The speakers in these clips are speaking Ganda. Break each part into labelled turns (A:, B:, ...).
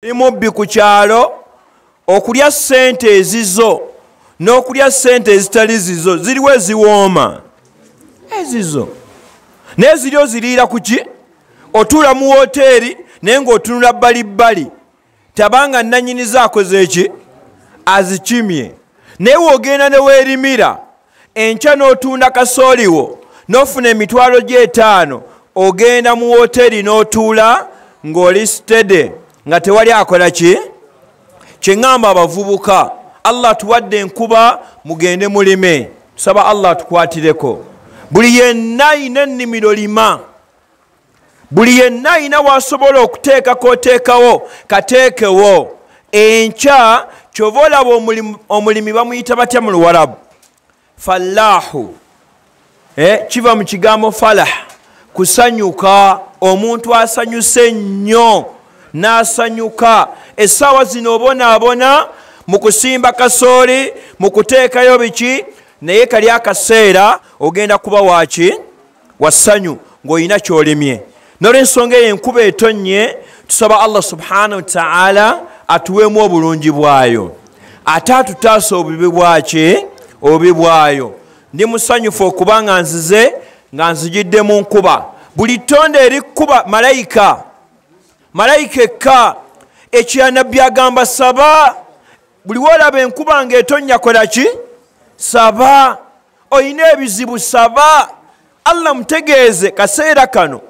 A: Mubbi ku kyalo okulya ssente ezizo n'okulya ssente ezitali zizo ziriwo eziwooma ezizo, naye ziri oziriira ku ki? Otuula mu woteeri naye ng'otunula bbalibbali, tabanga nannyinizo akoze eki? Azikimye. Naye w'ogenda ne weerimira enkya n'otunda kasooliwo n'ofuna emitwalo gy'etaano, ogenda mu woteeri n'otuula ng'oli steady nga tewali akola ki? Kyeŋŋamba abavubuka, Allah atuwadde enkuba, mugende mulime. Tusaba Allah atukwatireko. Buli yenna ayina ennimiro lima, buli yenna ayina w'asobola okuteekako oteekawo, kateekewo. Enkya kyova olaba omulimi bamuyita batya mu Luwarabu? Fallahu. Kiva mu kigambo falah, kusanyuka. Omuntu asanyuse nnyo n'asanyuka. Essaawa zino obonaabona mu kusimba kasooli, mu kuteekayo biki, naye kali akaseera ogenda kuba waki? Wa ssanyu ng'olina ky'olimye. N'olwensonga eyo enkuba etonnye, tusaba Allah subhanahu wa ta'ala atuweemu obulungi bwayo, ate atutaasa obubi bwaki? Obubi bwayo. Ndi musanyufu okuba nga nzize nga nzijidde mu nkuba. Buli ttonde erikkuba malayika, malayika ekka. Ekya nabbi agamba saba. Buli w'olaba enkuba ng'etonnya kola ki? Saba. Olina ebizibu saba. Allah mutegeeze kaseera kano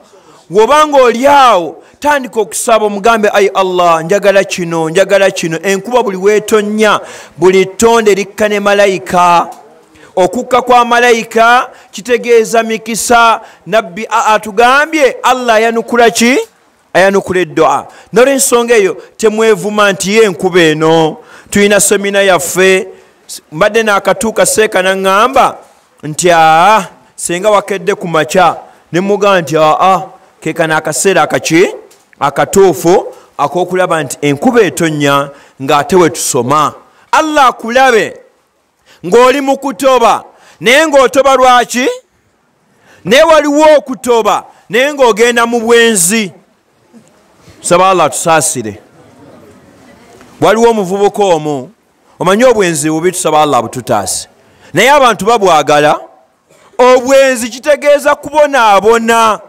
A: bw'obanga oli awo tandika okusaba, omugambe ayi Allah njagala kino, njagala kino. Enkuba buli weetonnya buli ttonde likka ne malayika. Okukka kwa malayika kitegeeza mikisa. Nabbi atugambye Allah ayanukula ki? Ayanukula eddu'a. N'olwensonga eyo temwevuma nti ye enkuba eno. Tulina semina yaffe, mbadde naakatuuka seeka naŋŋamba nti aa senga wakedde ku makya, ne mugamba nti aa keekano akaseera akaki akatuufu ak'okulaba nti enkuba etonnya ng'ate we tusoma. Allah akulabe ng'oli mu kutoba, naye ng'otoba lwaki? Naye waliwo okutoba naye ng'ogenda mu bwenzi. Saba Allah tusaasire. Waliwo omuvubuka omu, omanyi obwenzi bubi, tusaba Allah bututaase, naye abantu babwagala. Obwenzi kitegeeza kubonaabona.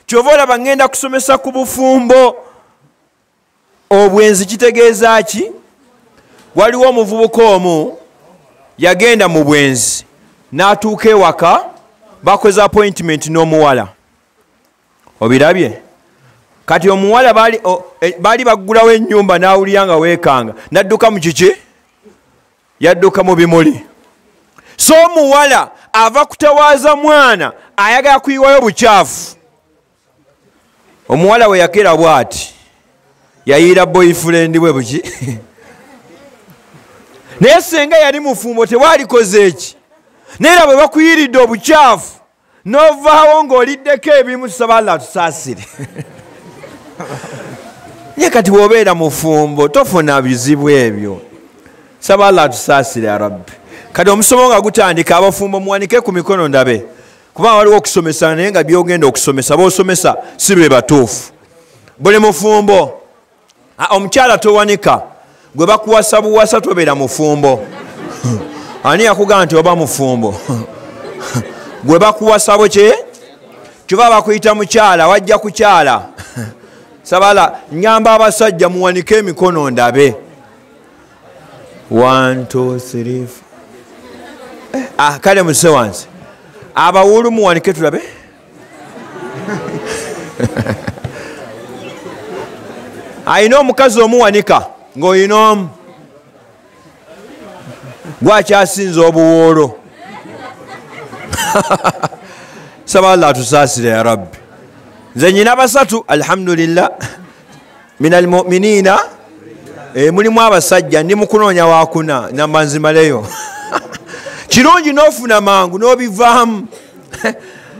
A: Kyova olaba ngenda kusomesa ku bufumbo. Obwenzi kitegeeza ki? Waliwo omuvubuka omu yagenda mu bwenzi n'atuuka ewaka, bakoze appointment n'omuwala. Obirabye? Kati omuwala baali baggulawo ennyumba n'awulira nga weekanga, n'adduka mu kiki? Yadduka mu bimuli. So omuwala ava kutawaaza mwana, ayagala kuyiwayo bukyafu. Omuwala we yakera bw'ati yayiira boyfriend bwe buki. Naye senga yali mufumbo tewalikoze eki. Naye era bwe bakuyiridde obukyafu n'ovaawo ng'oliddeko ebimu, tusaba Allah atusaasire. Naye kati bw'obeera mufumbo tofuna bizibu ebyo. Saba Allah atusaasire ya Rabbi. Kati omusomo nga gutandika, abafumbo muwanike ku mikono ndabe, kubanga waliwo okusomesa naye nga by'ogenda okusomesa b'osomesa si be batuufu. Buli mufumbo, omukyala towanika, gwe bakuwasa buwasa tobeera mufumbo. Ani yakugamba nti oba mufumbo? Gwe bakuwasa bwe kyova bakuyita mukyala, wajja kukyala. Sabala ngamba abasajja muwanike emikono ndabe. 1 2 3 4. Kale muse wansi. Abawulu muwanike tulabe. Ayina omukazi omuwanika ng'oyina omu gwakyasinza obuwoolo. Saba Allah atusaasire ya Rabbi. Nze nyina basatu alhamdulillah min almu'minina, mulimu abasajja ndi mukunoonya wakuna namba nzimaleyo. Kirungi n'ofuna mangu n'obivaamu.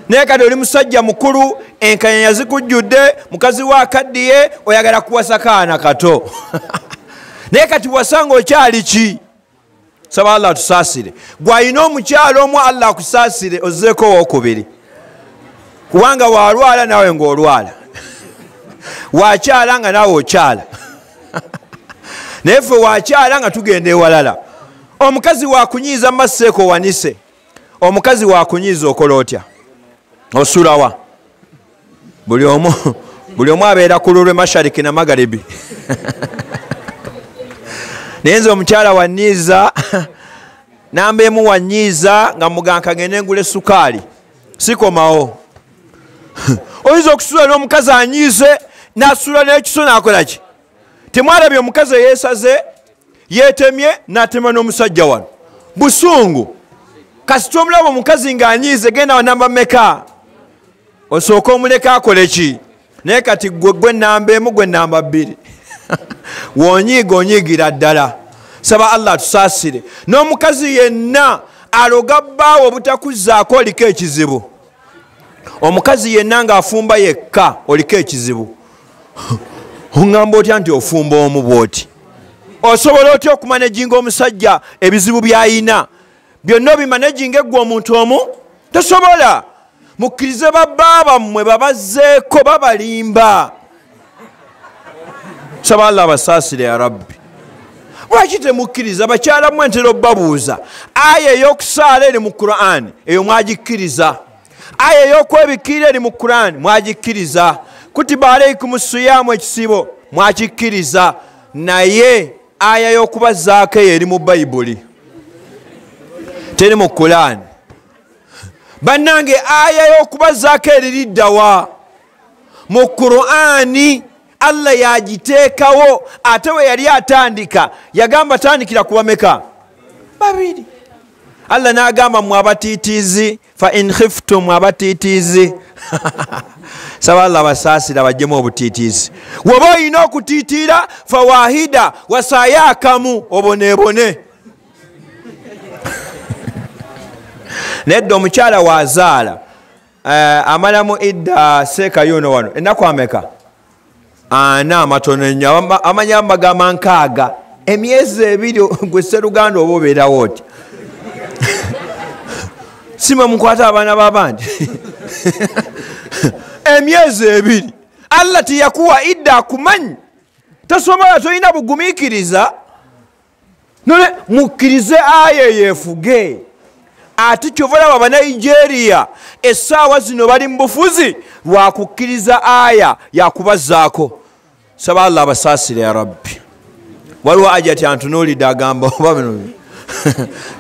A: Naye kati oli musajja mukulu, enkanyanya zikujjudde, mukazi we akaddiye, oyagala kuwasa kaana kato. Naye kati wasanga okyali ki? Saba Allah atusaasire. Gw'alina omukyalo omu Allah akusaasire ozzeeko owookubiri, kubanga w'alwala naawe ng'olwala, wakyala nga naawe okyala. Naye ffe wakyala nga tugenda ewalala. Omukazi wakunyiiza maseeko wanise, omukazi wakunyiiza okola otya? Osulawa? Buli omu abeera ku lulwe mashariki na magharibi. Naye nze omukyala wanyiiza, namba emu wanyiiza nga muganka ngende ngule sukaali, sikomawo. Oyinza okusula n'omukazi anyiize n'asula n'ekiso n'akola ki? Temwalabye omukazi eyeesaze yeetemye n'atema n'omusajja wano busungu. Kasita omulaba omukazi ng'anyiize, genda wa namba meka osooke omuleka akole ki? Naye kati gwe namba emu, gwe namba bbiri, wonyiiga onyiigira ddala. Saba Allah atusaasire. N'omukazi yenna aloga bbaawe obutakuzzaako oliko ekizibu. Omukazi yenna ng'afumba yekka oliko ekizibu. Oŋŋamba otya nti ofumba omu bw'oti? Osobola otya okumanejinga omusajja ebizibu by'ayina byonna obimanejinga eggwe omuntu omu? Tosobola. Mukkirize babba bammwe babazzeeko, babalimba. Saba Allah abasaasire ya Rabbi. Lwaki temukkiriza? Bakyala mmwe ntera obbabuuza, aya ey'okusaala eri mu Qur'an eyo mwagikkiriza? Aya ey'okwebikkirira eri mu Qur'an mwagikkiriza? Kutiba aleikum siyaamu, ekisibo mwakikkiriza? Naye aya y'okubazzaako eyo eri mu Bayibuli, teri mu Qur'an. Bannange, aya y'okubazzaako eririddawa? Mu Qur'ani Allah yagiteekawo. Ate we yali atandika yagamba tandikira ku bameka? Babiri. Allah n'agamba mwe abatiitiizi, fa in khiftum, abatiitiizi. Saba Allah abasaasira bajjemu obutiitiizi. Woba olina okutiitiira, fawahida, wasaayo akamu oboneebone. Nedda omukyala waazaala amalamu idda seekayuno wano ennaku ameka? Ana amatono ennyo, amanya bagamba 6, emyezi 2. Gwe sseruganda oba obeerawo otya? Simwe mukwata abaana b'abandi. Emyezi 2 Allah teyakuwa idda akumanyi, tosobola, tolina bugumiikiriza. Nole mukkirize aya yeefuge. Ate kyova olaba Abanigeria essaawa zino bali mu bufuzi lwakukkiriza aya yakubazzaako. Saba Allah abasaasire ya Rabbi. Waliwo ajati antunuulidde agamba oba bino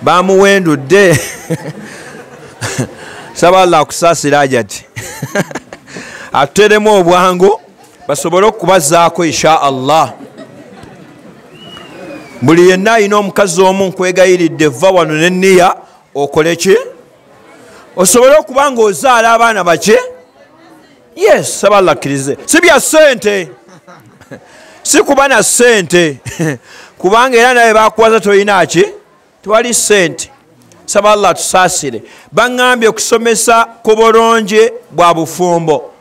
A: bamuwendudde. Saba Allah akusaasire ajati, atuteremu obwangu basobole okubazzaako insha Allah. Buli yenna alina omukazi omu nkwegayiridde, vva wano nenniya okole ki? Osobole okuba ng'ozaala abaana bake. Yes, saba Allah akkirize. Si bya ssente, si kuba na ssente, kubanga era naye bakuwaza tolina ki? Tewali ssente. Saba Allah tusaasire. Baŋŋambye okusomesa ku bulungi bwa bufumbo,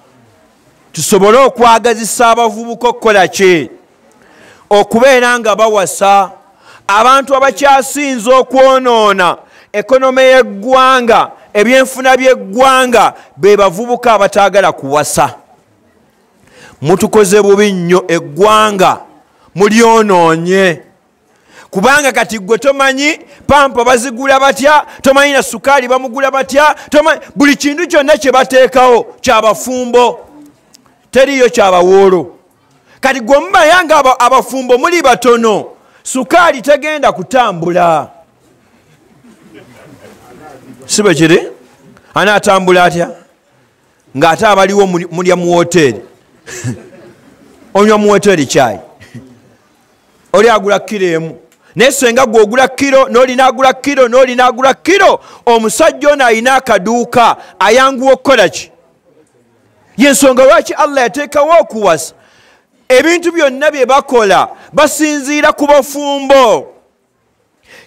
A: tusobole okwagazisa abavubuka okukola ki? Okubeera nga bawasa. Abantu abakyasinze okwonoona ekonome y'eggwanga, ebyenfuna by'eggwanga, be bavubuka abataagala kuwasa. Mutukoze bubi nnyo eggwanga, mulyonoonye. Kubanga kati gwe tomanyi pampa bazigula batya, tomanyi na sukaali bamugula batya, tomanyi buli kintu kyonna kye bateekawo kyabafumbo, teriyo kyabawoolo. Kati gwe mumanya nga abafumbo muli batono, sukaali tegenda kutambula. Si bwe kiri? Anaatambula atya ng'ate abaliwo mulya mu woteeri? Onywa mu woteeri kyayi, oli agula kiro emu, naye senga gwe ogula kiro n'olina agula kiro n'olina agula kiro. Omusajja ono alina akaduuka ayanguwa okukola ki? Yensonga lwaki Allah yateekawo okuwasa. Ebintu byonna bye bakola basinziira ku bafumbo.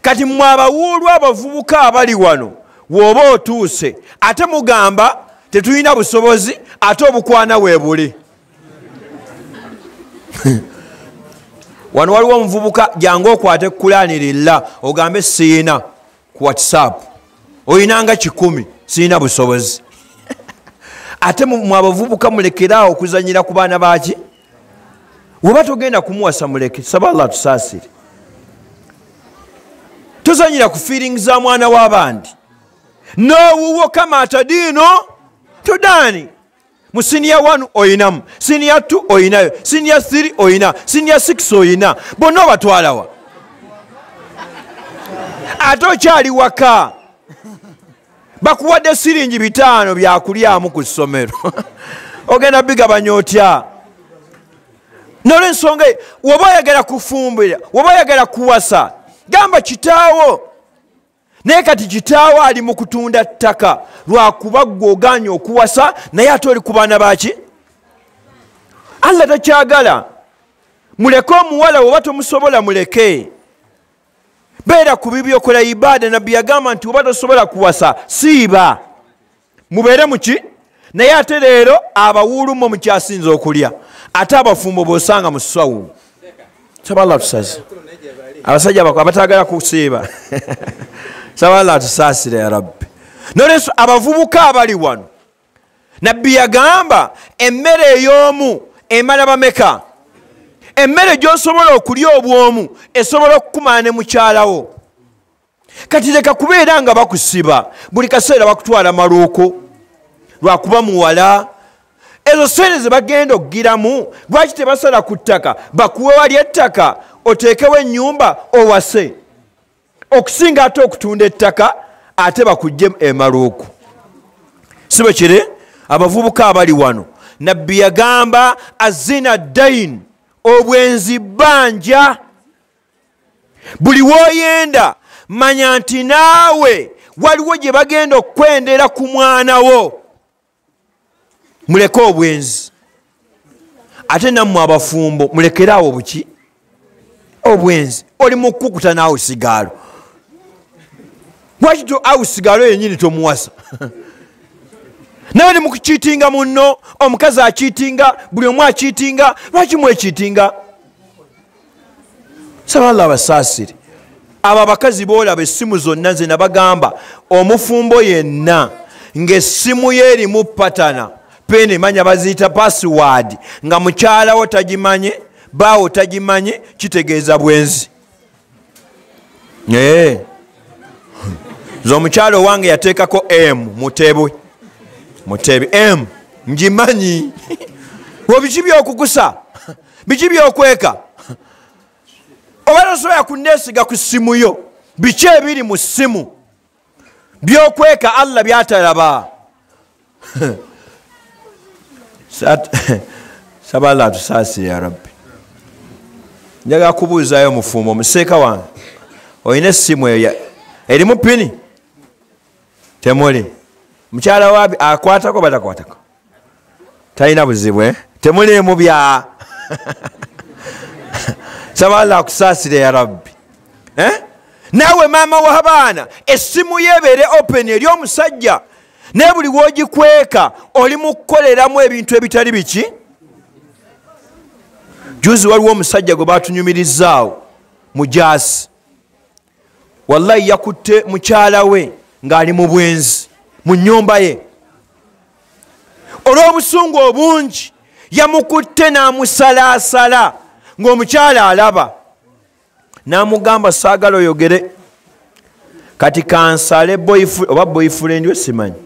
A: Kati mmwe abawuulwa abavubuka abali wano, w'oba otuuse ate mugamba tetulina busobozi, ate obukwana weebuli. Wano waliwo omuvubuka, jangu okwate kulaanirira ogambe siina ku WhatsApp, oyinanga 100, siina busobozi. Ate mwe abavubuka mulekeraawo okuzanyira ku baana baaki. Woba togenda kumuwasa muleke, saba Allah tusaasire. Tozanyira ku feelings za mwana w'abandi. N'owuwo kama atadiino tudani. Mu siniya 1 oyinamu, siniya 2 oyinayo, siniya 3 oyina, siniya 6 oyina. Bonna obatwalawa. Ate okyali waka. Bakuwadde siringi 5 byakulyamu ku ssomero. Ogenda bigabanya otya? N'olwensonga woba oyagala kufumbira, woba oyagala kuwasa, gamba kitaawo. Naye kati kitaawo ali mu kutunda ttaka lwakuba ggwe ogaanye okuwasa, naye ate oli ku baana baki? Allah takyagala. Muleke omuwala woba tomusobola muleke. Beera ku bibyo, kola ibaada. Nabbi yagamba nti oba tosobola kuwasa siiba, mubeere muki. Naye ate leero abawuulumu mukyasinza okulya, ate abafumbo b'osanga mu ssawu. Saba Allah tusaasire. Abasajja abatagala kusiiba, saba Allah tusaasire ya Rabbi. Nolwekyo abavubuka abali wano, Nabbi yagamba emmere ey'omu emala bameka? Emmere gy'osobola okulya obw'omu esobola okukumala ne mukyalawo. Kati leka kubeera nga bakusiba buli kaseera, bakutwala maluuku lwakuba muwala. Ezo sente ze bagenda okugiramu, lwaki tebasala ku ttaka bakuwe wali ettaka oteekewo ennyumba owase, okusinga ate okutunda ettaka ate bakujje emaluuku. Si bwe kiri? Abavubuka abali wano, Nabbi yagamba azina dain, obwenzi bbanja. Buli w'oyenda manya nti naawe waliwo gye bagenda okwendera ku mwana wo. Muleke obwenzi. Ate nammwe abafumbo mulekeraawo buki? Obwenzi. Oli mu kukuta naawe sigaalo. Lwaki awo sigaalo yennyini tomuwasa? Nawe ni mukukiitinga munno, omukazi akiitinga, buli omu akiitinga. Lwaki mwekiitinga? Saba Allah abasaasire. Abo abakazi boolaba essimu zonna nze nabagamba omufumbo yenna ng'essimu ye erimu patana peni manya baziyita password, nga mukyalawo tagimanye, baawo tagimanye, kitegeeza bwenzi. Nze omukyalo owange yateekako M mutebwe. Mutebi M ngimanyi. Biki byokukusa? Biki byokweka? Oba tosobola kunneesiga ku ssimu yo, biki ebiri mu ssimu byokweka Allah byatalaba? Saba Allah atusaasire ya Rabbi. Njagala kubuuzaayo mufumbo omuseeka wange, olina essimu eyo erimu pini? Temuli. Mukyala wabi akwatako batakwatako? Talina buzibu, temuliimu bya. Saba Allah akusaasire ya Rabbi. Naawe maama w'abaana essimu ye ebeere open eri omusajja, naye buli w'ogikweka oli mu kukoleramu ebintu ebitali biki. Juzi waliwo omusajja gwe baatunyumirizaawo mu jaasi, wallahi yakutte mukyala we ng'ali mu bwenzi mu nnyumba ye. Olw'obusungu obungi yamukutte n'amusalaasala ng'omukyala alaba, n'amugamba saagala oyogere, kati kansale oba boyfriend we simanyi,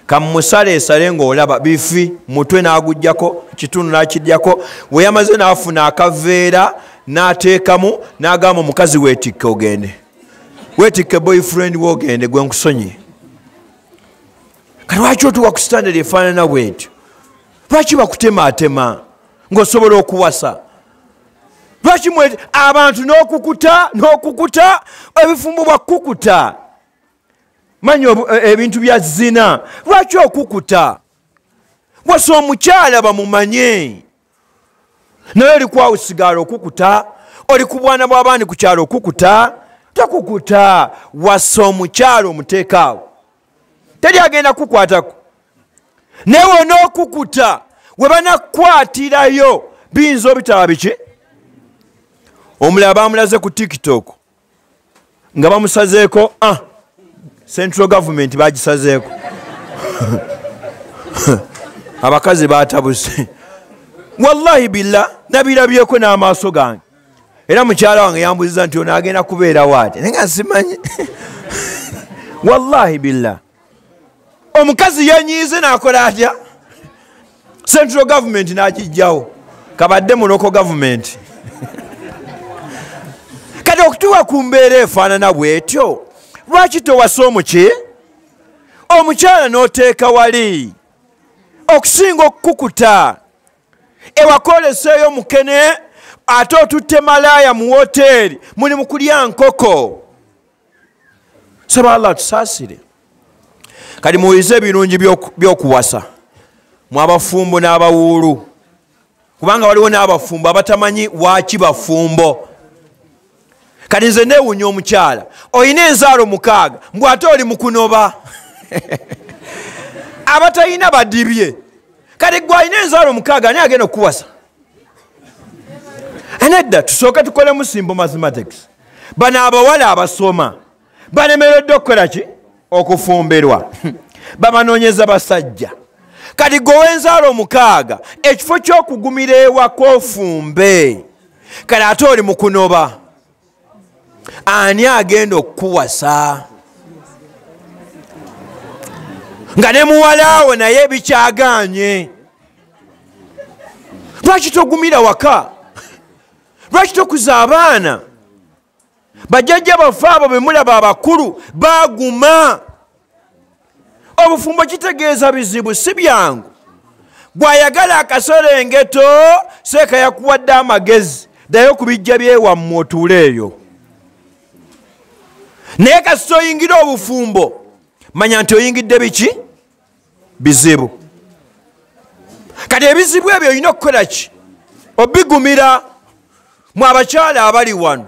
A: kamusale esale ng'olaba bifi mutwe n'aguggyako kitundu n'akijjako. We yamaze n'afuna akaveera n'ateekamu n'agamba omukazi weetikke ogende, weetikke boyfriend we ogende gwe nkusonyiye. Kati lwaki otuuka ku standard efaanana bwetyo? Lwaki bakutemaatema ng'osobola okuwasa? Lwaki abantu n'okukuta n'okukuta ebifumbo bwa kukuta, manya ebintu bya zina. Lwaki okukuta? Wasa omukyala bamumanye. Naye oli kwawo sigaala okukuta, oli ku bwana bw'abaani ku kyalo okukuta, tokukuta. Wasa omukyala omuteekaawo, teri agenda kukwatako. Naye wonookukuta we banakukwatirayo biyinza obitaba biki? Omulala bamulaze ku TikTok nga bamusazeeko, Central Government bagisazeeko. Abakazi batabuse wallahi billah. Nabirabyeko n'amaaso gange. Era mukyala wange yambuziza nti ono agenda kubeerawo ati, naye nga simanyi. Wallahi billah, omukazi yanyiize n'akola atya? Central government n'agijjawo, kabadde mu local government. Kati okutuwa ku mbeera efaanana bw'etyo, lwaki towasa omuki omukyala n'oteeka wali okusinga okukukuta ewakoleseeyo mukene, ate otutte malaaya mu woteeri, muli mu kulya nkoko. Saba Allah tusaasire. Kati muwulize ebirungi by'okuwasa mu abafumbo n'abawuulu, kubanga waliwo n'abafumbo abatamanyi waaki bafumbo. Kati nze neewuunya omukyala olina enzaalo 6 mbw ate oli mu kunoba. Abatalina badibye. Kati gwe alina enzaalo 6 ani agenda okukuwasa? Nedda, tusooke tukolemu simple mathematics. Bano abawala abasoma balemereddwa okukola ki? Okufumbirwa. Babanoonyeza basajja. Kati gwe ow'enzaalo 6 ekifo ky'okugumira ewaka ofumbe, kale ate oli mu kunoba, ani agenda okukuwasa? Nga ne muwala wo naye bikyagaanye. Lwaki togumira waka? Lwaki tokuza abaana? Bajjajja baffe abo be mulaba abakulu baguma. Obufumbo kitegeeza bizibu, si byangu. Bw'ayagala akaserengeto, seeka yakuwadde amagezi, ddayo ku bijja byewammwe otuule eyo. Naye kasita oyingira obufumbo, manya nti oyingidde biki? Bizibu. Kati ebizibu ebyo olina okukola ki? Obigumira. Mwe abakyala abali wano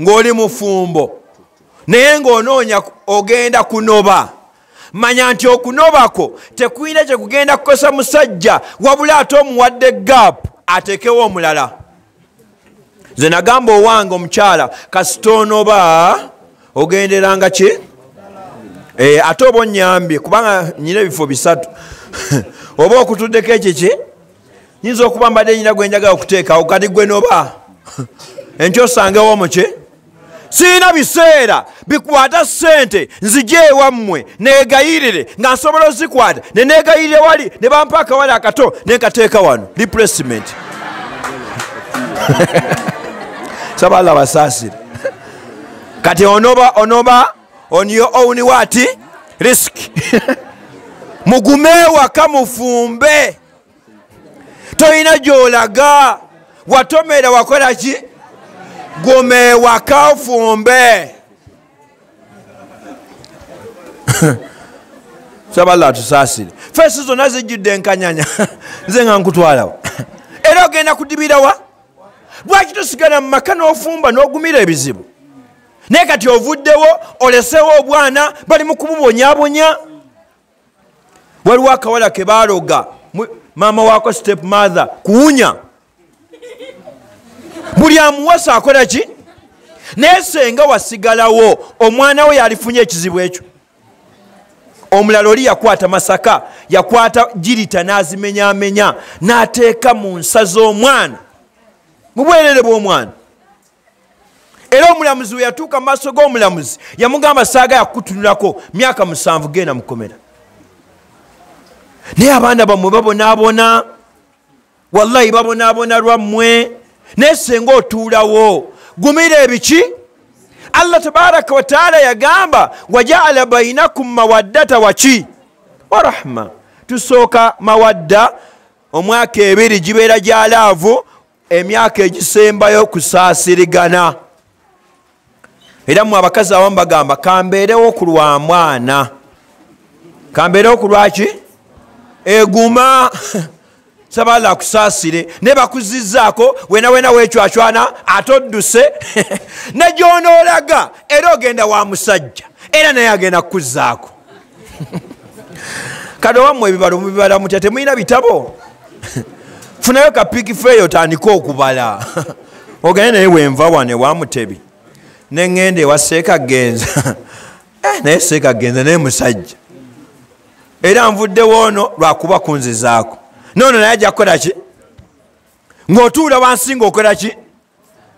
A: ng'oli mufumbo naye ng'onoonya ogenda kunoba, manya nti okunobako tekulina kye kugenda kukosa musajja, wabula ate omuwadde gap ateekewo omulala. Nze nagamba owange omukyala, kasita onoba ogenderanga ki? Ate oba onnyambye kubanga nnyina ebifo 3. Oba okutuddeko ekiki? Nyinza okuba mbadde nnyina gwe njagala okuteekawo, kati gwe noba enkya osangewo muki? Sirina biseera bikwata ssente nzije ewammwe neegayirire nga nsobola ozikwata, ne neegayirire wali ne bampa akawale akato ne nkateeka wano replacement. Saba Allah basaasire. Kati onoba on your own what? Risk. Mugume waka mufumbe, toyina gy'olaga, watomera wakola ki? Gume waka ofumbe. Saba Allah tusaasire. Feesi zonna zijjudde enkanyanya, nze nga nkutwalawo. Era ogenda kudibirawa? Lwaki tosigala mu maka n'ofumba n'ogumira ebizibu? Naye kati ovuddewo olesewo obwana bali mu kububonyaabonya. Waliwo akawala ke baaloga maama waako step mother kuwunya, buli amuwasa akola ki? Naye senga wasigalawo omwana we yalifunye ekizibu ekyo. Omulala oli yakwata masaka, yakwata jirita n'azimenyaamenya n'ateeka mu nsa z'omwana, mu bwerere bw'omwana. Era omulamuzi we yatuuka mu maaso g'omulamuzi yamugamba saaga yakutunulako myaka 7 genda mukomera. Naye abaana bammwe babonaabona, wallahi babonaabona lwammwe. Naye senga otuulawo gumira ebiki? Allah tabaraka wa taala yagamba wajaala bainakum mawaddata waki wa rahma. Tusooka mawadda, omwaka 2 gibeera gya laavu, emyaka egisembayo kusaasirigana. Era mmwe abakazi abamu bagamba kambeerewo ku lwa mwana, kambeerewo ku lwaki? Eguma. Saba Allah akusaasire. Ne bakuzizzaako wena wena weecwacwana ate odduse. Ne gy'onoolaga era ogenda wa musajja, era naye agenda kukuzzaako. Kati owammwe ebibalo mubibala mutya? Temulina bitabo? Funayo kapiki feeyo otandike okubala. Ogende naye wenva wano ewa Mutebi ne ŋŋenda ewa Seekagenza. Naye Seekagenza naye musajja, era nvuddewo ono lwakuba kunzizaako. Noono naye ajja kukola ki? Ng'otuula wansi ng'okola ki?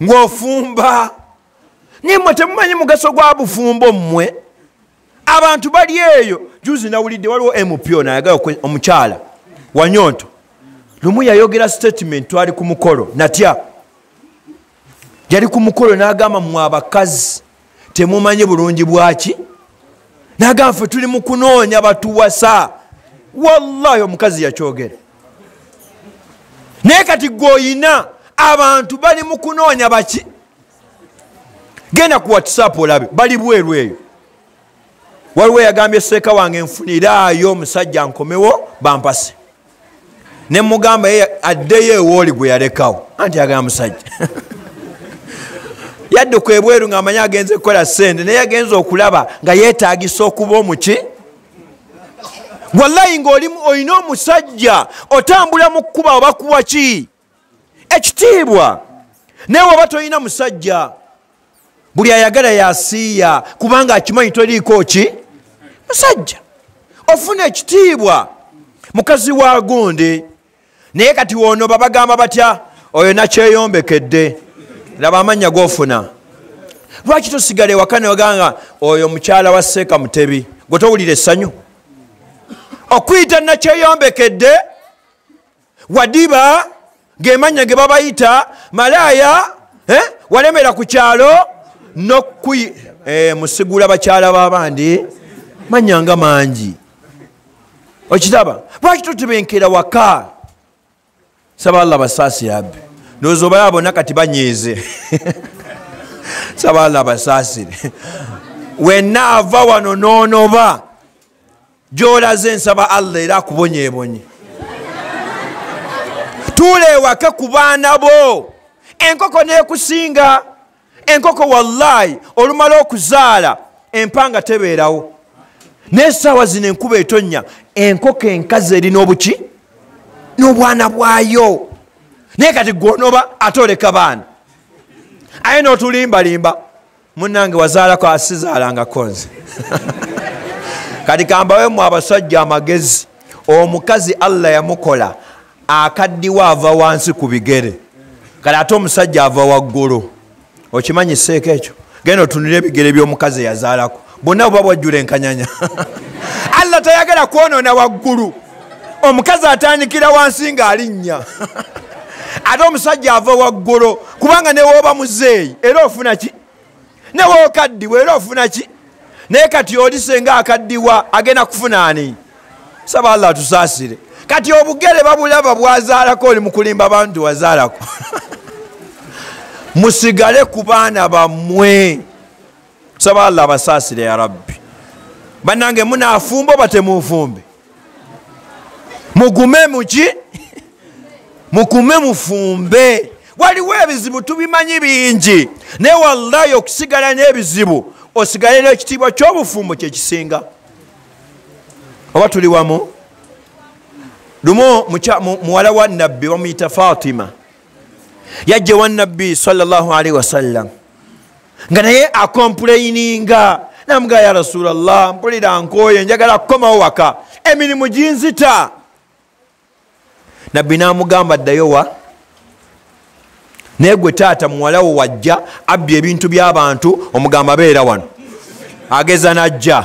A: Ng'ofumba. Naye mmwe temumanyi mugaso gwa bufumbo mmwe. Abantu bali eyo. Juzi nawulidde waliwo MP ono ayagala omukyala Wanyonto. Lumu yayogera statement, twali ku mukolo natya. Yali ku mukolo n'agamba mmwe abakazi temumanyi bulungi bwaki? N'agamba ffe tuli mu kunoonya batuwasa. Wallahi omukazi yakyogera. Naye kati gw'oyina abantu bali mu kunoonya baki? Genda ku WhatsApp olabe bali bweru eyo. Waliwo yagambye seeka wange nfuniraayo omusajja nkomewo bampase. Ne mugamba ye addeyo ewooli gwe yalekawo. Anti yagamba musajja. Yadduka ebweru ng'amanyi agenze kukola ssente, naye yagenze okulaba nga yeetaagisa okuba omuki. Wallahi ng'olina omusajja otambula mu kkuba oba kuwa ki? Ekitiibwa. Naye oba tolina musajja, buli ayagala yasiiya kubanga akimanyi toliiko ki? Musajja. Ofuna ekitiibwa mukazi wa gundi. Naye kati wono babagamba batya oyo nakyeyombekedde. Laba amannya g'ofuna. Lwaki tosigala ewaka ne wagamba oyo mukyala wa Seeka Mutebi, gwe towulira essanyu? Okuyita nakyeyombekedde, wadiba ng'emannya ge babayita malaaya, walemera ku kyalo musigula bakyala b'abandi, mannya nga mangi. Okiraba? Lwaki totebenkera waka? Saba Allah basaasire abbe. Ndowooza obalaba bonna kati banyiize. Saba Allah basaasire. Wenna ava wano n'onoba gy'olaze, nsaba Allah era akubonyeebonye. Tuula ewaka ku baana bo. Enkoko n'ekusinga. Enkoko wallahi olumala okuzaala empanga tebeerawo. N'essaawa zino enkuba etonnya, enkoko enkazi erina obuki? N'obwana bwayo. Naye kati gw'onoba ate oleka baana. Aye n'otulimbalimba, munnange wazaalako asizaalangako nze. Kati kambawe mmwe abasajja amagezi. Omukazi Allah yamukola akaddiwa ava wansi ku bigere, kale ate omusajja ava waggulu. Okimanyi seeka ekyo? Genda otunule ebigere by'omukazi eyazaalako, bonna buba bwajjula enkanyanya. Allah tayagala kwonoona waggulu. Omukazi atandikira wansi ng'alinnya, ate omusajja ava waggulu. Kubanga ne w'oba muzeeyi era ofuna ki? Ne w'okaddiwa era ofuna ki? Naye kati oli senga akaddiwa agenda kufuna ani? Saba Allah atusaasire. Kati obugere babulaba bwazaalako, oli mu kulimba bantu wazaalako. Musigale ku baana bammwe. Saba Allah abasaasire ya Rabbi. Bannange munaafumba oba temuufumbe? Mugume muki? Mugume mufumbe. Waliwo ebizibu tubimanyi bingi, naye wallahi okusigala n'ebizibu osigale n'ekitiibwa ky'obufumbo kye kisinga. Oba tuli wamu? Lumu muwala wa Nabbi bamuyita Fatima, yajja wa Nabbi sallallahu alaihi wasallam nga naye akomplaininga. Namugamba ya Rasulallah, mpulira nkooye, njagala kukomawo waka, emirimu ginzita. Nabbi n'amugamba ddayo wa? Naye gwe taata muwala wo wajja abbye ebintu by'abantu, omugamba beera wano. Ageza n'ajja.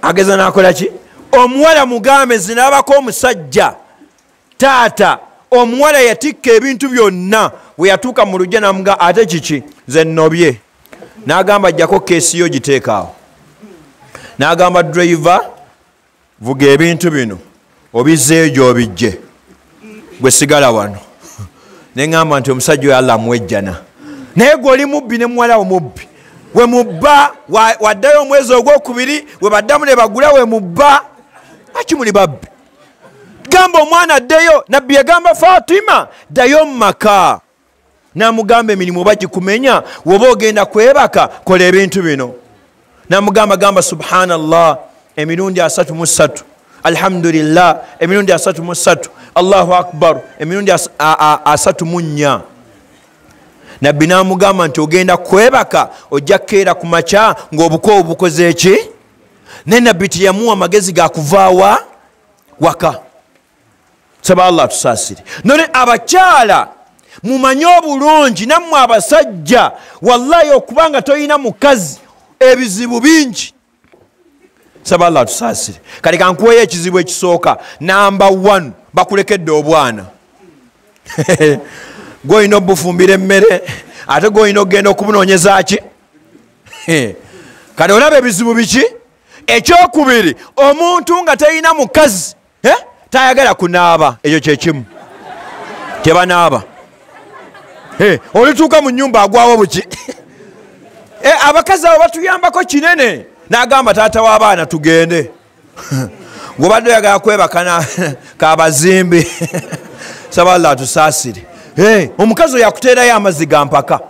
A: Ageza n'akola ki? Omuwala mugambe zinabako omusajja. Taata omuwala yatikka ebintu byonna, bwe yatuuka mu luggya n'amugamba ate kiki? Nze nnobye. N'agamba ajjako keesi yo giteekaawo. N'agamba driver vuga ebintu bino obizzeeyo gy'obijje, gwe sigala wano. Ne ŋŋamba nti omusajja oyo Allah amuwejjana. Naye gwe oli mubbi ne muwala wo mubbi. We mubba waddayo omwezi ogwokubiri, we baddamu ne bagula we mubba. Lwaki muli babbi? Gamba omwana addeyo. Nabbi yagamba Fatima ddayo mu maka. N'amugamba emirimu oba gikumenya, woba ogenda kwebaka kola ebintu bino. N'amugamba gamba subhanallah emirundi 33, alhamdulillah emirundi 33, Allahu akbar emirundi 34. Nabbi n'amugamba nti ogenda kwebaka ojja kukeera ku makya ng'obukoowu bukoze ki? Naye Nabbi teyamuwa magezi ga kuvaawa waka. Saba Allah atusaasire. None abakyala mumanye obulungi, nammwe abasajja, wallahi okubanga toyina mukazi ebizibu bingi. Saba Allah atusaasire. Kale kankuweyo ekizibu ekisooka. Namba 1, bakulekedde obwana. Gw'olina obufumbira emmere, ate gw'olina okugenda okubunoonyeza ki? Kale olaba ebizibu biki? Ekyokubiri, omuntu nga talina mukazi tayagala kunaaba. Ekyo kyekimu, tebanaaba. Olituuka mu nnyumba agwawo buki? Abakazi abo batuyambako kinene. N'agamba taata w'abaana tugende, ng'obadde oyagala kwebaka kabazimbi. Saba Allah atusaasire. Omukazi oyo akuteerayo amazzi ga mpaka.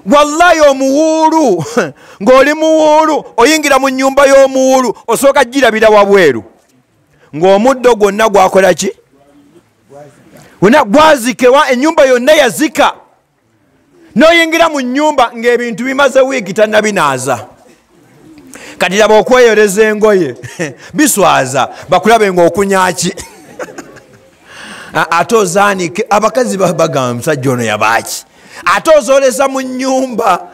A: Wallahi omuwuulu, ng'oli muwuulu, oyingira mu nnyumba y'omuwuulu, osooka girabira wabweru ng'omuddo gwonna gwakola ki? Wonna gwazikewa, ennyumba yonna yazika. N'oyingira mu nnyumba ng'ebintu bimaze wiiki tannabinaaza. Kati laba okweyoleza engoye biswaza, bakulabe ng'okunya ki? Ate ozaanike. Abakazi bagamba musajja ono yabaaki? Ate ozoleza mu nnyumba,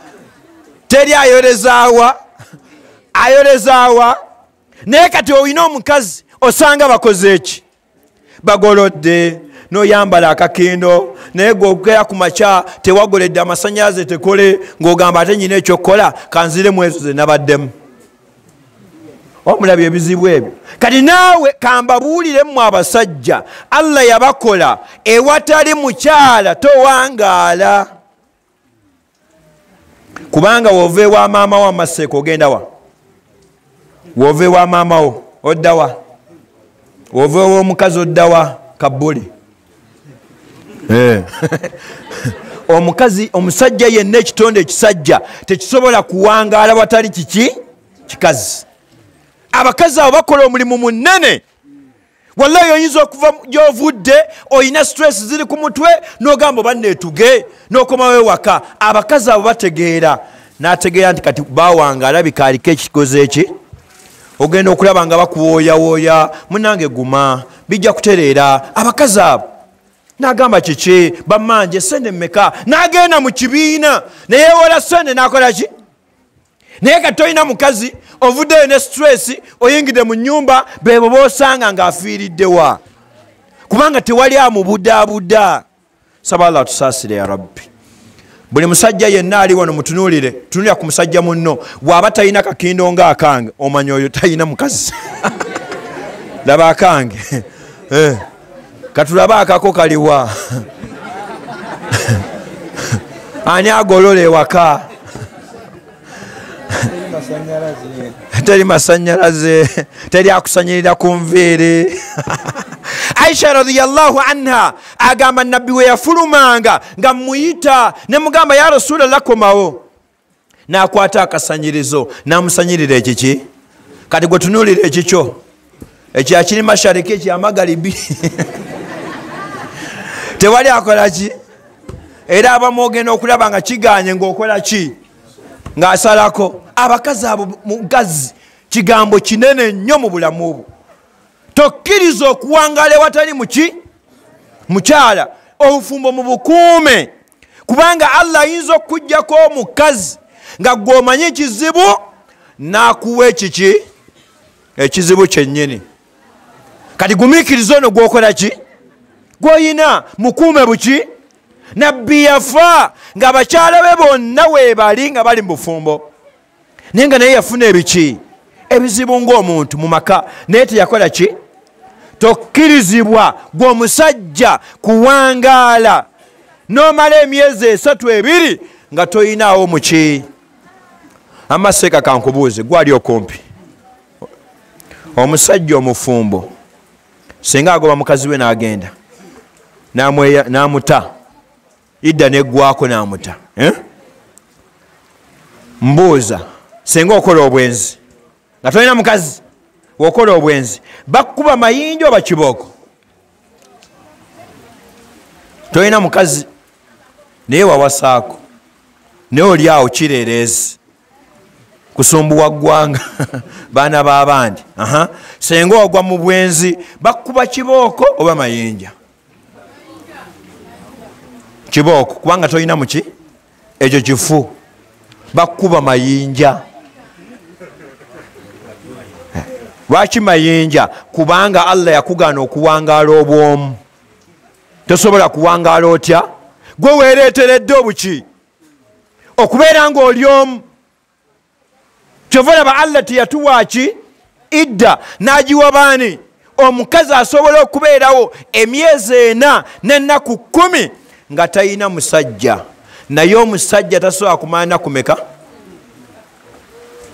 A: teri ayolezaawa, ayolezaawa. Naye kati olina omukazi osanga bakoze eki? Bagolodde, n'oyambala akakindo, naye gwogera ku makya tewagoledde, amasannyalaze tekole, ng'ogamba ate nyina ekyokukola kanziremu ezo ze nabaddemu. Omulabye ebizibu ebyo. Kati naawe kambabuulire mmwe abasajja, Allah yabakola ewatali mukyala towangaala. Kubanga wova ewa maama wo amaseeko ogenda wa? Wova ewa maama wo odda wa? Wova ew'omukazi odda wa? Kabbuli. Omukazi, omusajja yenna, ekitonde ekisajja tekisobola kuwangaala watali kiki? Kikazi. Abakazi abo bakola omulimu munene. Wallahi oyinza okuva gy'ovudde olina stress ziri ku mutwe, n'ogamba oba neetuge, n'okomawo ewaka. Abakazi abo bategeera, n'ategeera nti kati bawange alabika aliko ekikoze eki. Ogenda okulaba nga bakuwooyawooya, munnange guma, bijja kutereera. Abakazi abo n'agamba kiki? Bammanje sente mmeka? N'agenda mu kibiina neyeewola sente n'akola ki? Naye kati tolina mukazi, ovuddeyo ne stress, oyingidde mu nnyumba, bebo b'osanga ng'afiiriddewa, kubanga tewali amubudaabuda. Saba Allah atusaasire ya Rabbi. Buli musajja yenna ali wano mutunuulire, tunulira ku musajja munno, bw'aba talina kakindo ng'akange, omanya oyo talina mukazi. Laba akange, katulabe akako kaliwa. Ani agolola ewaka? Teri masanyalaze, teri akusanyirira ku nviiri. Aisha radhiyallahu anha agamba nabbi we yafulumanga nga muyita ne mugamba ya Rasulallah komawo, n'akwata akasanyirizo n'amusanyirira ekiki. Kati gwe tunuulira ekikyo ekyakiri mashariki ekyamagalibi, tewali akola ki? Era abamu ogenda okulaba nga kiganye ng'okola ki? Ng'asalako. Abakazi abo mugazi kigambo kinene nnyo mu bulamu bwo. Tokkiriza okuwangaala ewatali muki? Mukyala. Obufumbo mu bukuume, kubanga Allah ayinza okukuggyako omukazi nga gw'omanyi ekizibu n'akuwa ekiki? Ekizibu kyennyini. Kati gumiikiriza ono gw'okola ki? Gw'oyina, mukuume buki? Nabbi yafa ng'abakyala be bonna weebali nga bali mu bufumbo, naye nga naye yafuna ebiki? Ebizibu ng'omuntu mu maka, naye teyakola ki? Tokkirizibwa gwe omusajja kuwangaala n'omala emyezi 3 2 nga toyinaawo muki. Amaseeka kankubuuze, gwali okumpi, omusajja omufumbo singa agoba mukazi we n'agenda n'amuta, idda neggwako n'amuta, Mbuuza, singa okola obwenzi nga tolina mukazi, wokola obwenzi bakukuba mayinja oba kibooko? Tolina mukazi naye wawasaako, naye oli awo kireereezi, Kusumbuwa ggwanga baana b'abandi. Senga ogwa mu bwenzi bakuba kibooko oba mayinja? Kibooko, kubanga tolina muki ekyo kifu, bakuba mayinja. Lwaki mayinja? Kubanga Allah yakugaana okuwangaala obwomu. Tosobola kuwangaala otya? Gwe weereeteredde obuki okubeera ng'oli omu. Kyova olaba Allah teyatuwa ki idda, n'agiwa baani? Omukazi asobola okubeerawo emyezi 4 n'ennaku 10 nga talina musajja, naye omusajja tasobola kumala nnaku meka?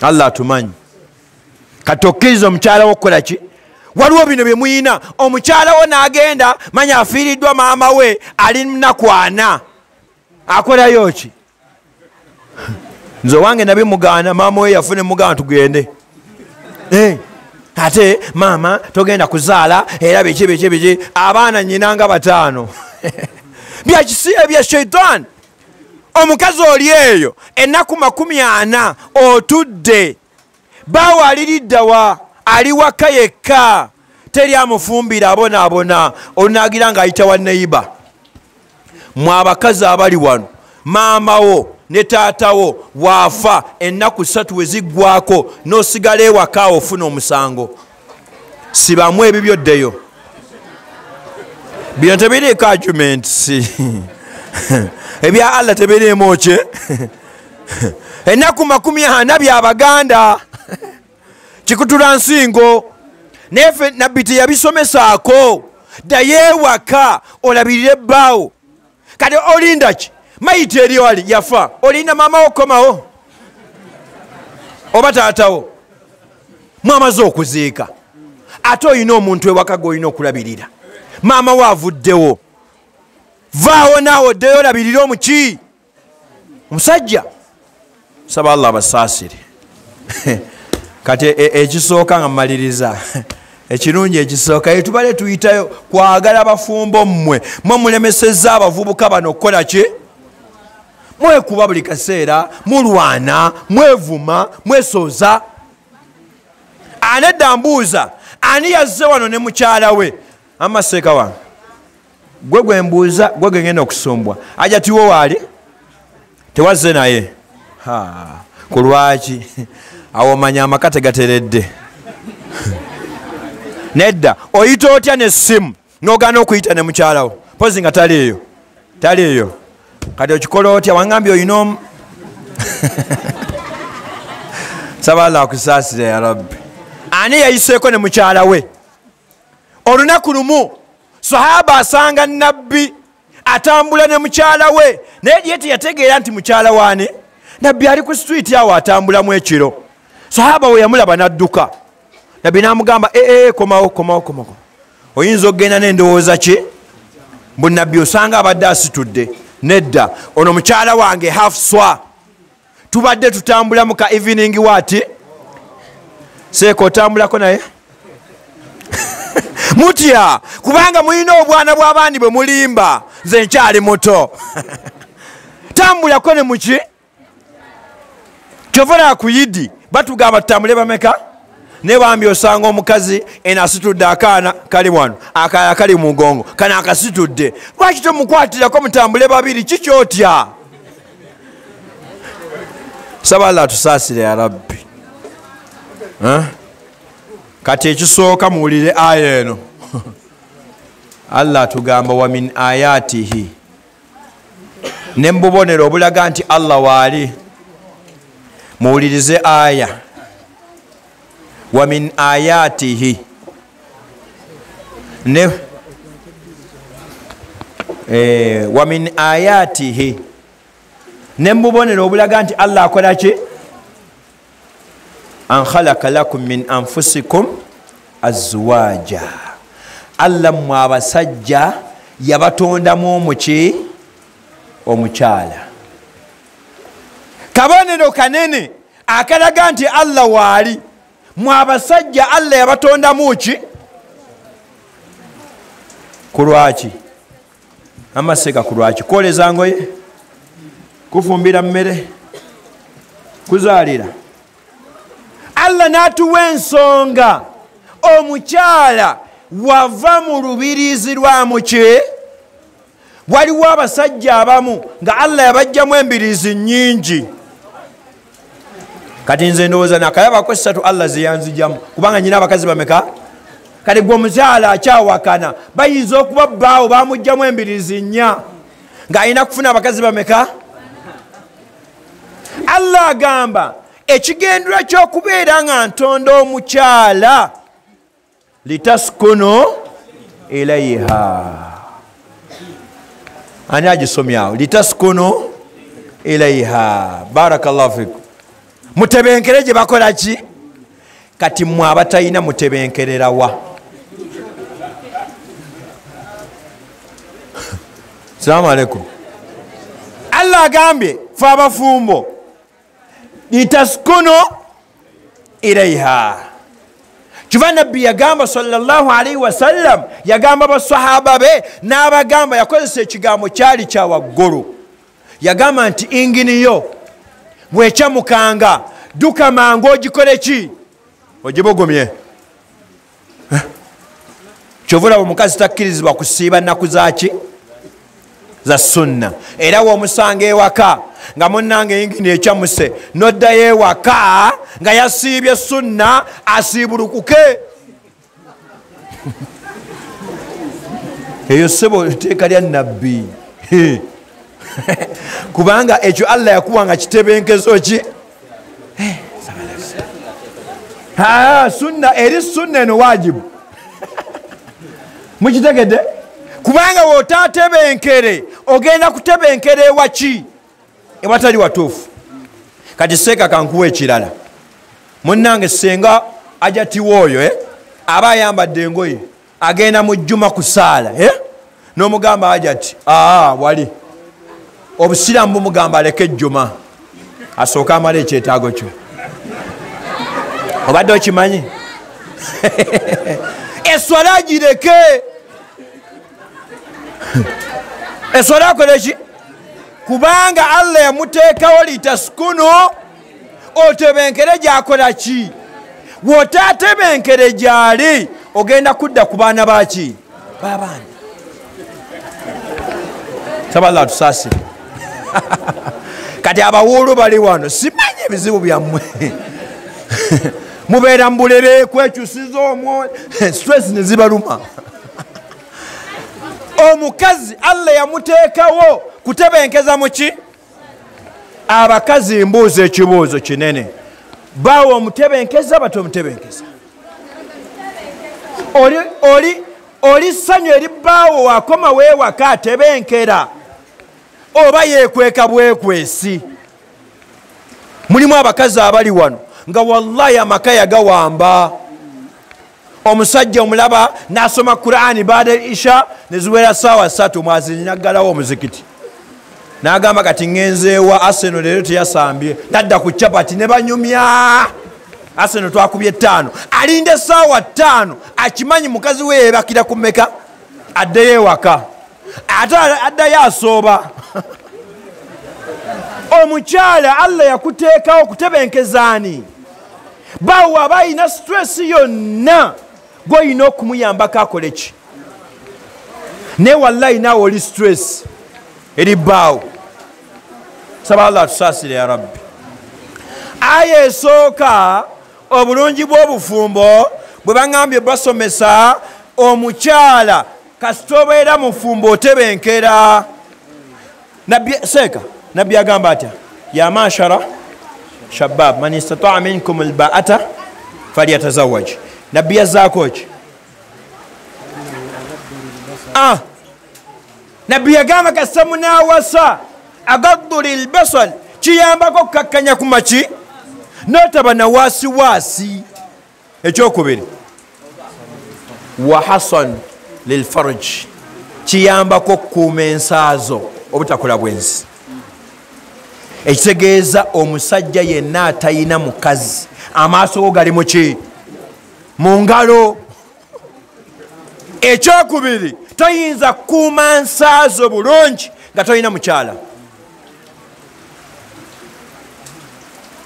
A: Allah atumanyi. Kati okkiriza omukyala wo okukola ki? Waliwo bino bye muyina, omukyala wo n'agenda manya afiiriddwa maama we ali nnaku 4, akolayo ki? Nze owange nabimugaana, maama we yafune mugaana tugende. Ate maama togenda kuzaala era biki biki biki, abaana nnyina nga 5. Byakisiya bya shaitaani. Omukazi oli eyo ennaku 40 otudde, baawo aliriddawa? Ali waka yekka, teri amufumbira, abonaabona, olunagira ng'ayita wa neiba. Mwe abakazi abali wano, maama wo ne taata wo waafa ennaku 3 we ziggwako n'osigala ewaka ofuna omusango. Sibamu ebibyo ddeyo. Bino tebiriiko arguments. Ebya Allah tebiriimu ki? Ennaku 40 by'Abaganda kikutula nsingo. Naye ffe Nabbi teyabisomesaako. Ddayo ewaka olabirire ebbaawo. Kati olinda ki? Mayiti eri wali yafa, olinda maama wo komawo oba taatawo? Mwamaze okuziika, ate olina omuntu ewaka gw'olina okulabirira. Maama wo avuddewo, vaawo naawe oddeyo olabirire omuki omusajja. Saba Allah abasaasire. Kati ekisooka nga mmaliriza, ekirungi ekisooka etubale tuyitayo kwagala bafumbo mmwe. Mwe mulemesezza abavubuka bano okukola ki? Mwekuba buli kaseera, mulwana, mwevuma, mwesoza. Anedda mbuuza, ani yazze wano ne mukyala we? Amaseeka wange gwe gwe mbuuza, gwe gwe ngenda okusumbwa. Aja tiwo waali tewazze naye. Ku lwaki? Awo omanya amaka tegateredde. Nedda oyita otya n'essimu n'ogaana okuyita ne mukyala wo? Mpozi nga taliiyo, taliiyo. Kati okikola otya? Wangambye olina omu. Saba Allah akusaasire ya Rabbi. Ani yayiseeko ne mukyala we? Olunaku lumu sahaba asanga Nabbi atambula ne mukyala we, naye ye teyategeera nti mukyala waani. Nabbi ali ku street awo atambulamu ekiro. Sahaba we yamulaba n'adduka. Nabbi n'amugamba, komawo komawo komawo. Oyinza okugenda n'endowooza ki? Mbu Nabbi osanga abadde asitudde. Nedda, ono mukyala wange Hafswa, tubadde tutambula mu ka evening waati. Seeka otambulako naye? Mutya kubanga mulina obwana bw'abandi bwe mulimba. Nze nkyali muto. Tambulako ne muki? Kyova ku Yidi batugamba tutambule bameka? Ne bambi osanga omukazi eno asitudde akaana kali wano, akalala kali mu mugongo, kano akasitudde. Lwaki tomukwatirako mutambule babiri? Kikyotya? Saba Allah atusaasire ya Rabbi. Kati ekisooka muwulire aya eno. Allah atugamba wa min ayatihi, ne mububonero obulaga nti Allah waali. Muwulirize aya wa min ayatihi, ne wa min ayatihi, ne mububonero obulaga nti Allah akola ki? An khalaqa lakum min anfusikum azwaja. Allah mmwe abasajja yabatondamu omuki? Omukyala. Kabonero kanene akalaga nti Allah waali. Mmwe abasajja Allah yabatondamu ki? Ku lwaki? Amaseka ku lwaki? Kwoleza ngoye, kufumbira mmere, kuzaalira. Allah n'atuwa ensonga omukyala wava mu lubiriizi lwa muki. Waliwo abasajja abamu nga Allah yabajjamu embiriizi nnyingi. Kati nze ndowooza nakalabako 3 Allah zeyanzijamu, kubanga nyina abakazi bameka. Kati gwe omukyala akyawakana bayinza okuba bbaawo bamugjamu embiriizi 4 ng'alina kufuna abakazi bameka. Allah agamba ekigendera ky'okubeera nga ntonda omukyala litaskunu ilaiha. Ani agisomyawo? Litaskunu ilaiha. Barakallahu fikum. Mutebenkere gye bakola ki? Kati mmwe abatalina mutebenkererawa? Salamu alaikum. Allah agambye fe abafumbo litaskunu ilaiha. Kiva Nabbi yagamba sallallahu alaihi wasallam, yagamba basahaba be n'abagamba, yakozesa ekigambo kyali kya waggulu. Yagamba nti inginiyo bwekyamukanga duka mangu ogikole ki? Ogibogomye. Kyova omukazi takkirizibwa kusiiba nnaku zaaki? Za sunna. Era w'omusanga ewaka nga munnange ingini ekyamuse, n'oddayo ewaka nga yasiibye sunna asiibulukuke. Eyo ssebo etteeka lya Nabbi. Kubanga ekyo Allah yakuwa nga kitebenkezo ki? Sunna eri sunna eno wajibu. Mukitegedde? Kubanga w'otaatebenkere ogenda kutebenkera ewaki? Ewatali watuufu. Kati seeka kankuwa ekirala. Munnange senga ajatiwa oyo aba ayambadde engoye agenda mu jjuma kusaala, n'omugamba ajati wali obusiraamu bumugamba aleke ejjuma asooke amale ekyetaago kyo. Obadde okimanyi? Eswala agireke. Eswala akole ki? Kubanga Allah yamuteekawo litaskunu, otebenkere gy'akola ki? Bw'otaatebenkere gy'ali ogenda kudda ku baana baki? B'abaana. Saba Allah atusaasire. Kati abawuulu bali wano simanyi ebizibu byammwe. Mubeera mu bulere kwekyusiza omwo, stress ne zibaluma. Omukazi Allah yamuteekawo kutebenkeza muki? Abakazi mbuuza ekibuuzo kinene. Bawo omutebenkeza bato omutebenkeza. Oli ssanyu eri bbaawo wakoma weewaka atebenkera oba yeekweka bwekwesi. Mulimu abakazi abali wano nga wallahi amaka yagawamba. Omusajja omulaba n'asoma Qur'ani baada isha neziwera saawa 3 mwazinyi naggalawo omuzikiti. N'agamba kati ngenzeewa Arsenal leero teyasambye, nadda ku chapati ne banyumya. Arsenal twakubye 5. Alinda saawa 5 akimanyi mukazi we yeebakira ku mmeka addeyo ewaka. Ate addayo asooba. Omukyala Allah yakuteekawo kutebenkezaani. Bawo aba alina stress yonna gw'olina okumuyambako akole ki? Naye wallahi naawe oli stress eri bbaawo. Saba Allah atusaasire ya Rabbi. Aya esooka obulungi bw'obufumbo bwe baŋŋambye basomesa omukyala kasita obeera mufumbo otebenkera. Nabbi seeka Nabbi agamba atya? Ya mashara shabab man istata'a minkum alba'ata falyatazawwaj. Nabbi yazzaako ki? Nabbi yagamba kasita munaawasa agaddu lilbasal, kiyambako okukakkanya ku maki n'otaba na waasiwaasi. Ekyokubiri wa hasan lilfarj, kiyambako okukuuma ensaazo obutakola bwenzi. Ekitegeeza omusajja yenna atayina mukazi amaaso go gali muki? Mu ngalo. Ekyokubiri toyinza kukuuma nsaazo bulungi nga toyina mukyala.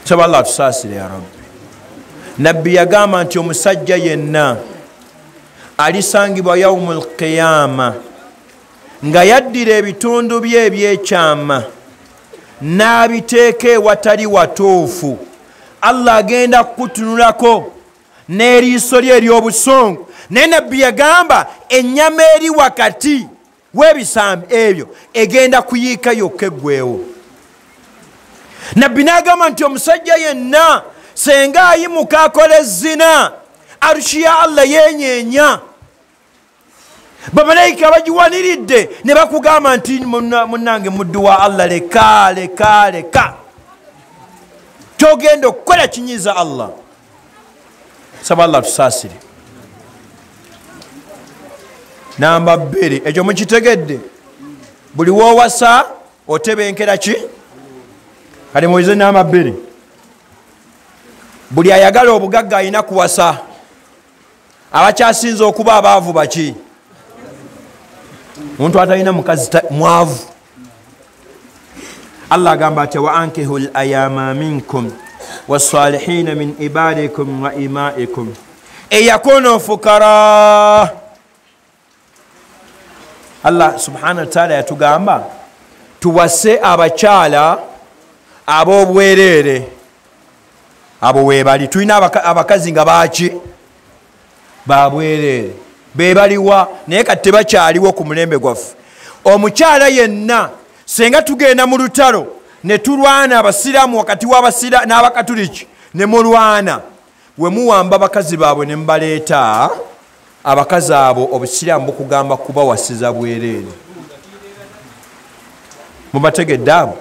A: Saba Allah atusaasire ya Rabbi. Nabbi yagamba nti omusajja yenna alisangibwa yaumul qiyama nga yaddira ebitundu bye ebyekyama n'abiteeka ewatali watuufu, Allah agenda kukutunulako n'eriiso lye ery'obusungu. Naye Nabbi yagamba ennyama eri wakati w'ebisambi ebyo egenda kuyiika yokka eggwewo. Nabbi n'agamba nti omusajja yenna senga ayimuka akola ezzina, arushi ya Allah yenyeenya. Bamalayika bagiwaniridde ne bakugamba nti munnange muddu wa Allah, leka leka leka, kyogenda okukola kinyiiza Allah. Saba Allah tusaasire. Namba 2, ekyo mukitegedde, buli w'owasa otebenkera ki? Kale muwize namba 2, buli ayagala obugagga alina kuwasa. Abakyasinze okuba abaavu baki? Omuntu atalina mukazi mwavu. Allah agamba ati wa ankihu al-ayama minkum wasalihina min ibadikum wa imaikum eyakunu fukara. Allah subhanahu wa ta'ala yatugamba tuwase abakyala ab'obwereere. Abo webali tulina abakazi nga baki babwereere, bebaliwa, naye kati tebakyaliwo ku mulembe gwaffe. Omukyala yenna senga tugenda mu lutalo ne tulwana abasiraamu wakati w'abasira n'abakatuliki ne mulwana, we muwamba bakazi baabwe ne mubaleeta, abakazi abo obusiraamu bukugamba kubawasiza bwereere. Mubategedde abo?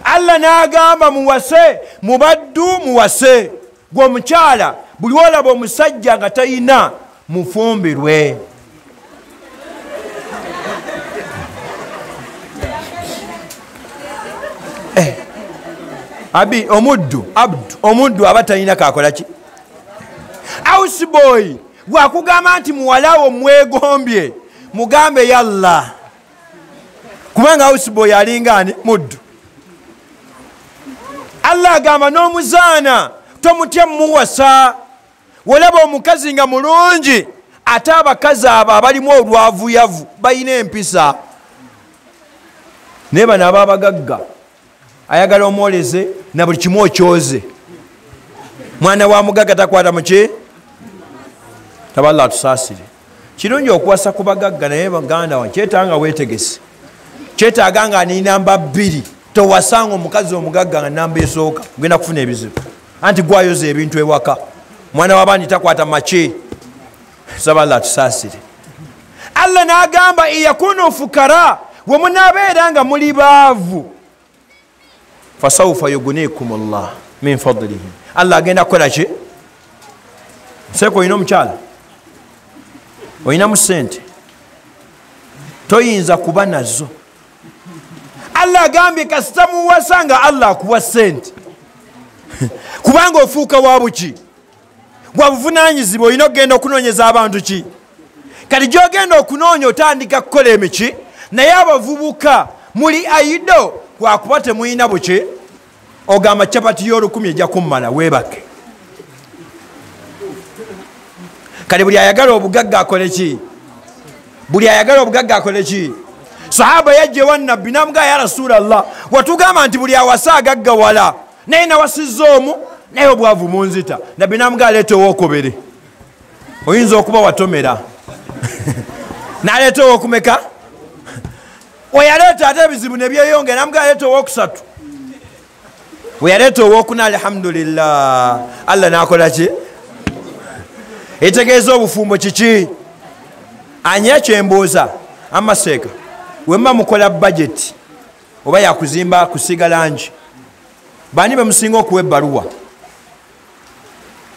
A: Allah n'agamba muwase, mubaddu muwase. Gwe omukyala buli olaba omusajja nga tayina mufumbirwe. Abi omuddu, abdu, omuddu aba talina kakola ki? House boy bwakugamba nti muwalawo mwegombye, mugambe yalla, kubanga house boy alinga ani? Muddu. Allah agamba n'omuzaana tomutya muwasa. Wolaba omukazi nga mulungi, ate abakazi abo abalimu olwavuyavu balina empisa. Naye bano ab'abagagga ayagala omwoleze na buli kimu okyoze. Mwana wa mugagga takwata muki? Taballa tusaasire. Kirungi okuwasa ku bagagga, naye baganda wange kyetaaga weetegese, kyetaaga nga ni namba 2. Towasanga omukazi omugagga nga namba esooka, ogenda kufuna ebizibu. Anti gwayoza ebintu ewaka, mwana w'abandi takwata maki. Saba Allah tusaasire. Allah n'agamba iyakunu fukara, we munaabeera nga muli baavu, fasawfa yugunikum Allah min fadlihi. Allah agenda kukola ki? Seeko olina omukyala, olinamu ssente, toyinza kuba nazo. Allah agambye kasita muwasa nga Allah akuwa ssente, kubanga ofuuka wa buki? Bwa buvunaanyizibwa. Olina okugenda okunoonyeza abantu ki? Kati gy'ogenda okunoonya otandika kukola emiki. Naye abavubuka muli aido kwakuba temulina buki, ogamba capati y'olukumi ejja kummala, weebake. Kati buli ayagala obugagga akole ki? Buli ayagala obugagga akole ki? Sahaba yajja ewa Nabbi n'amugamba ya Rasulallah, watugamba nti buli awasa agaggawala, naye nawasizza omu naye obwavu munzita. Nabbi n'amugamba leeta owookubiri, oyinza okuba watomera. N'aleeta owookumeka, weyaleeta ate ebizibu ne byeyongera, n'amugamba leeta owookusatu, weyaleeta owookuna, alhamdulillah. Allah n'akola ki? Etegeeza obufumbo kiki? Anya kyembuuza amaseeka, wemba mukola budget oba yakuzimba kusiga langi, bani bemusinga okuwa ebbaluwa?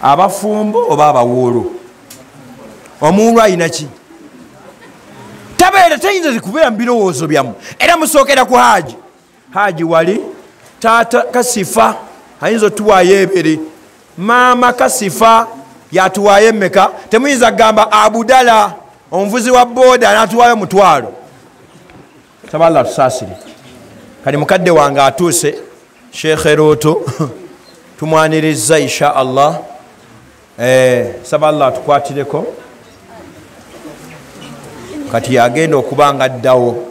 A: Abafumbo oba abawuulu? Omuwuulu ayina ki? Tabeera tayinza kubeera mu birowoozo byammwe. Era musookera ku Haji. Haji wali taata Kasifa ayinza otuwaayo ebiri, maama Kasifa yatuwaayo emmeka? Temuyinza kugamba Abudala omuvuzi wa booda n'atuwaayo 500. Saba Allah tusaasire. Kati mukadde wange atuuse, Sheikh Eroto, tumwaniriza insha Allah. Saba Allah atukwatireko. Kati yagenda okuba nga addawo.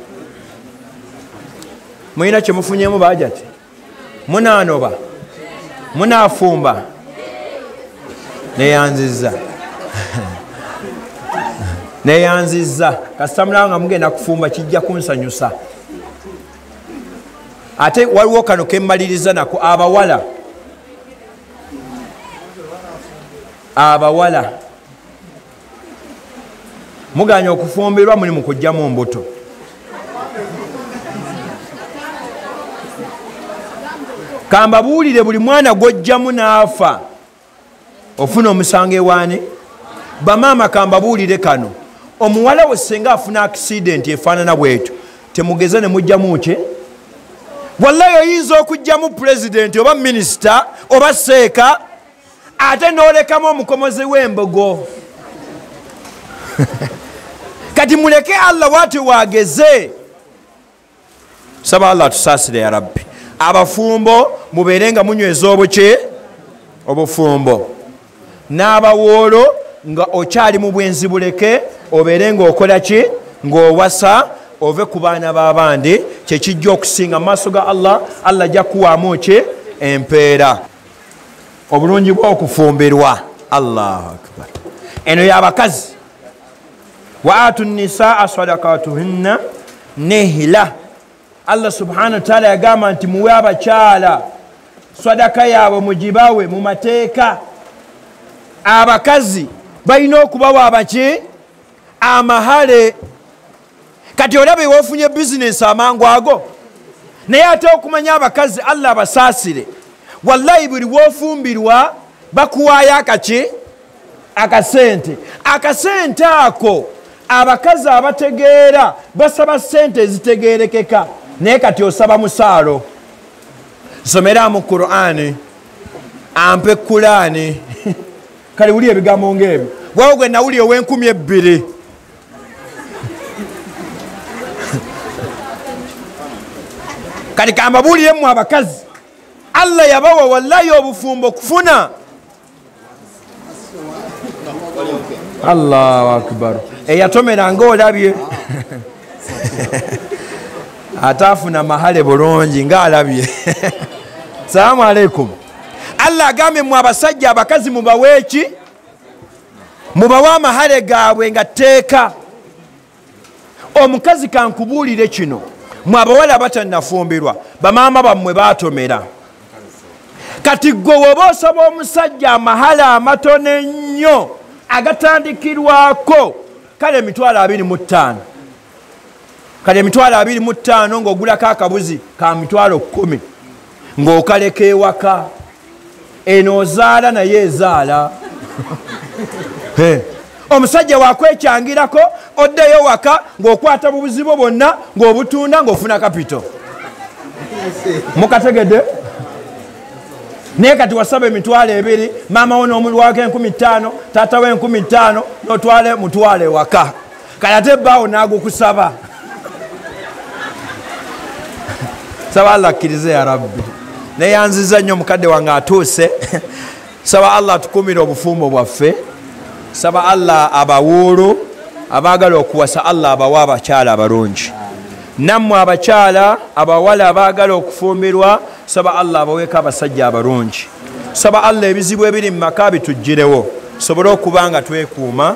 A: Mulina kye mufunyemu bajati? Munaanoba? Munaafumba? Neyanzizza. Neyanzizza. Kasita mulaba nga mugenda kufumba kijja kunsanyusa. Ate waliwo kano kemmaliriza nako abawala. Abawala muganya okufumbirwa muli mu kujjamu mbuto. Kambabuulire buli mwana gw'ojjamu n'afa ofuna omusango ewaani. Bamaama kambabuulire kano, omuwala we singa afuna accident efaanana bwetyo temugeze ne mujjamu ki? Wallahi oyinza okujjamu pulezidenti oba minisita oba seeka ate n'olekamu omukomozi w'embogo. Kati muleke Allah bw'atyo wageze. Saba Allah atusaasire ya Rabbi. Abafumbo mubeere nga munyweza obuki? Obufumbo. N'abawoolo nga okyali mu bwenzi buleke obeere ng'okola ki? Ng'owasa ove ku baana b'abandi, kyekijja okusinga mu maaso ga Allah. Allah ajja kuwaamu ki? Empeera. Obulungi bw'okufumbirwa. Allahu akbar. Eno y'abakazi. Wa atu nisaa sadaqatuhinna nihla. Allah subhanahu wa ta'ala yagamba nti muwe abakyala sadaka yaabwe mugibawe mu mateeka. Abakazi balina okubawa abaki? Amahale. Kati olaba wofunye bizinesi amangu ago. Naye ate okumanya abakazi Allah abasaasire, wallahi buli wofumbirwa bakuwaayo akaki? Akasente. Akasente ako abakazi abategeera basaba sente ezitegeerekeka. Naye kati osaba musaalo, nsomeramu Qur'ani, ampe Qur'ani. Kale wuli ebigambo ng'ebyo. Bwawo gwe nawuli ow'enkumi 2000. Kati kambabuulire mmwe abakazi, Allah yabawa wallahi obufumbo kufuna. Allahu akbar. Eyatomera ng'olabye ate afuna mahale bulungi ng'alabye. Salaamu aleikum. Allah agambye mmwe abasajja abakazi mubawe ki? Mubawe amahale gaabwe nga tteeka. Omukazi kankubuulire kino, mwe abawala abatannafumbirwa bamaama bammwe baatomera. Kati gwe woba osaba omusajja amahale amatono ennyo agatandikirwako kale 25,000, kale 25,000 ng'ogulako akabuzi ka 10,000 ng'okaleka ewaka. Eno ozaala naye ezaala. Omusajja wakwekyangirako oddeyo waka ng'okwata bubuzibu bwonna ng'obutunda ng'ofuna kapito. Mukategedde? Naye kati wasaba 20,000, maama wo n'omulwako 5,000, taata we 5,000, n'otwale mutwale waka. Kale ate ebbaawo n'agukusaba. Saba Allah akkirize ya Rabbi. Neyanziza nnyo mukadde wange atuuse. Saba Allah atukumire obufumbo bwaffe. Saba Allah abawuulu abaagala okuwasa Allah abawe abakyala abalungi. Nammwe abakyala abawala abaagala okufumbirwa saba Allah abaweeko abasajja abalungi. Saba Allah ebizibu ebiri mu maka bituggirewo sobole okuba nga twekuuma.